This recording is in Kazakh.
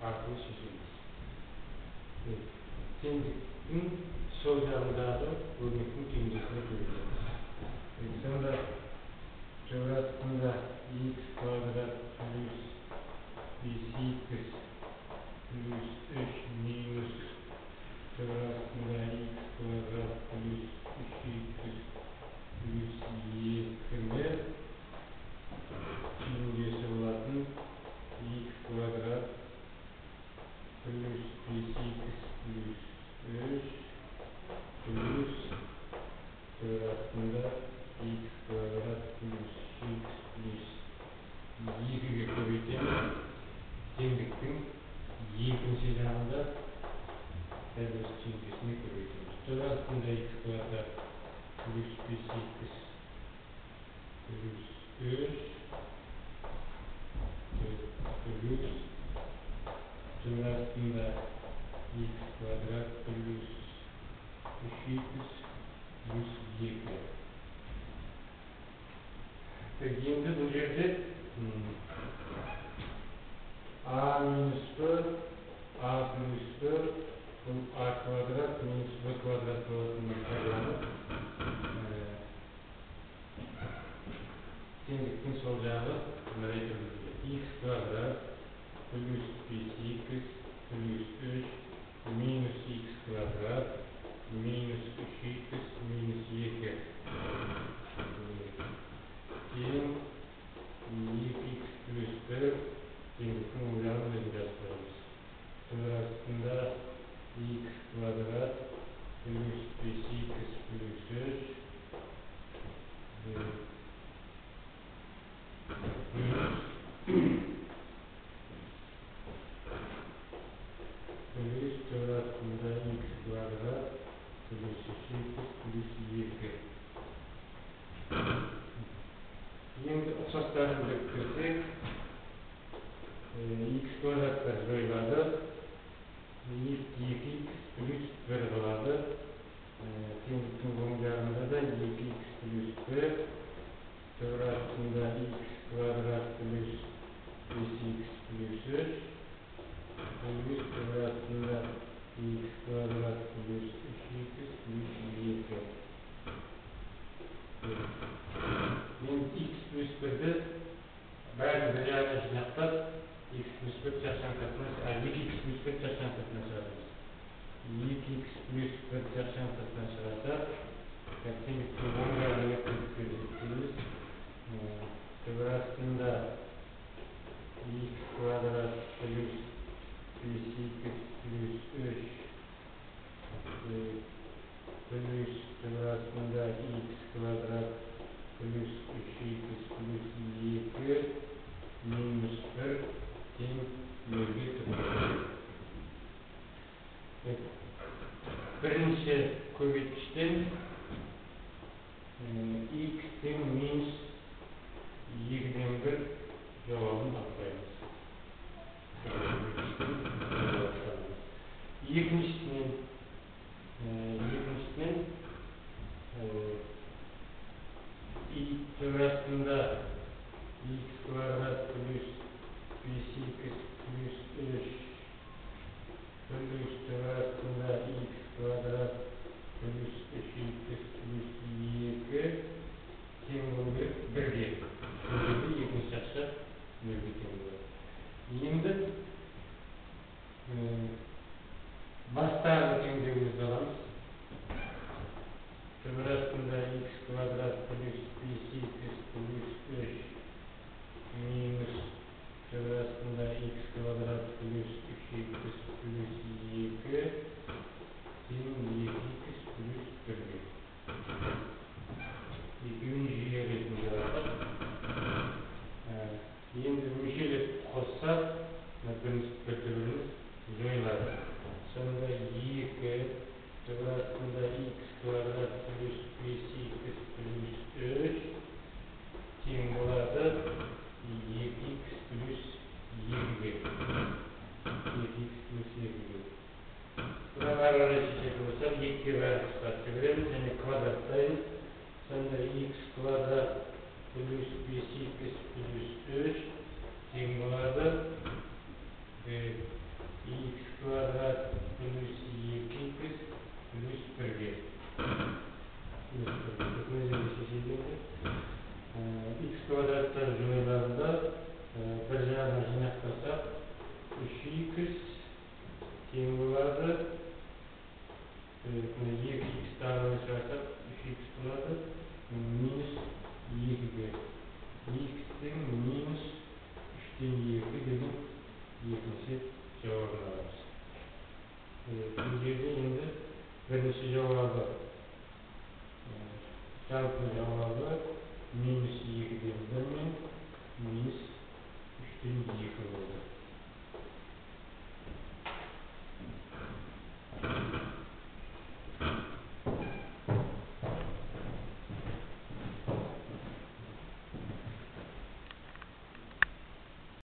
Арқылы шешеміз. Теңдіктің сол жағындағы өрнектің теңдесіне көбейтеміз. Сонда түбір астында х квадрат плюс 5х плюс 3 минус түбір астында х квадрат плюс 3х плюс 2-ні теңдесі болатын х квадрат плюс 5х плюс 3 плюс түбір астында х квадрат плюс 3х плюс 2-ге көбейтеміз. Теңдіктің екінші жағында дәл осы теңдесіне көбейтеміз. Түбір астында х квадрат плюс 5х плюс 3 плюс түбір астында х квадрат плюс 3х плюс 2. Енді бұл жерде а минус b, а плюс b, бұл а квадрат минус b квадрат болатынын пайдаланып, теңдіктің сол жағы мынадай түрде: х квадрат плюс 5х плюс 3 минус х квадрат минус 3х минус 2 тең 2х плюс 1. Теңдіктің оң жағын өзін жазып қоямыз. Түбір астында х квадрат плюс 5х плюс 3 плюс түбір астында х квадрат плюс 3х плюс 2. Енді ұқсастарын біріктірсек, х квадраттар жойылады, 2х плюс 1 қалады. Теңдіктің оң жағында да 2х плюс 1 түбір астында х квадрат плюс 5х плюс 3 плюс түбір астында х квадрат плюс 3х плюс 2. Енді х плюс 1-ді бәрін бір жағына жинақтап, х плюс 1 жақшаның сыртына, 2х плюс 1 жақшаның сыртына шығарамыз. 2х плюс 1 жақшаның сыртына шығарсақ, теңдіктің оң жағына өткізіп есептейміз. Түбір астында х квадрат плюс 5х плюс 3 плюс түбір астында х квадрат плюс 3х плюс 2 минус 1 тең 0-ге түбір. Бірінші көбейткіштен х тең минус 2-ден 1 жауабын таппаймыз. Екіншісінен түбір астында х квадрат плюс 5х плюс 3 плюс түбір астында х квадрат плюс 3х плюс 2 тең болу керек 1-ге. Бұл жерде екінші жақша 0-ге тең болады. Енді бастағы теңдеуімізді аламыз. Түбір астында х квадрат плюс 5х плюс 3 минус түбір астында х квадрат плюс 3х плюс 2 тең 2х плюс 1-ге. Екеуін жүйе ретінде алсақ, енді мүшелеп қоссақ, бір түбіріміз жойылады. Сонда 2 түбір астында х квадрат плюс 5х плюс 3 тең болады 2х плюс 2-ге. 2х плюс 2-ге. Бұдан ары қарай шешетін болсақ, 2-ге бәрін қысқартып жібереміз және квадраттаймыз. Сонда х квадрат плюс 5х плюс 3 тең болады Бір жағына жинақтасақ, 3х тең болады. 2х тағы шығарсақ, 3х болады. Минус 2-ге. Х-тің минус 3-тен 2 деген екінші жауабын аламыз. Бұл жерде енді бірінші жауабы, жалпы жауабы минус 2-ден 1 мен минус 3-тен 2 болады.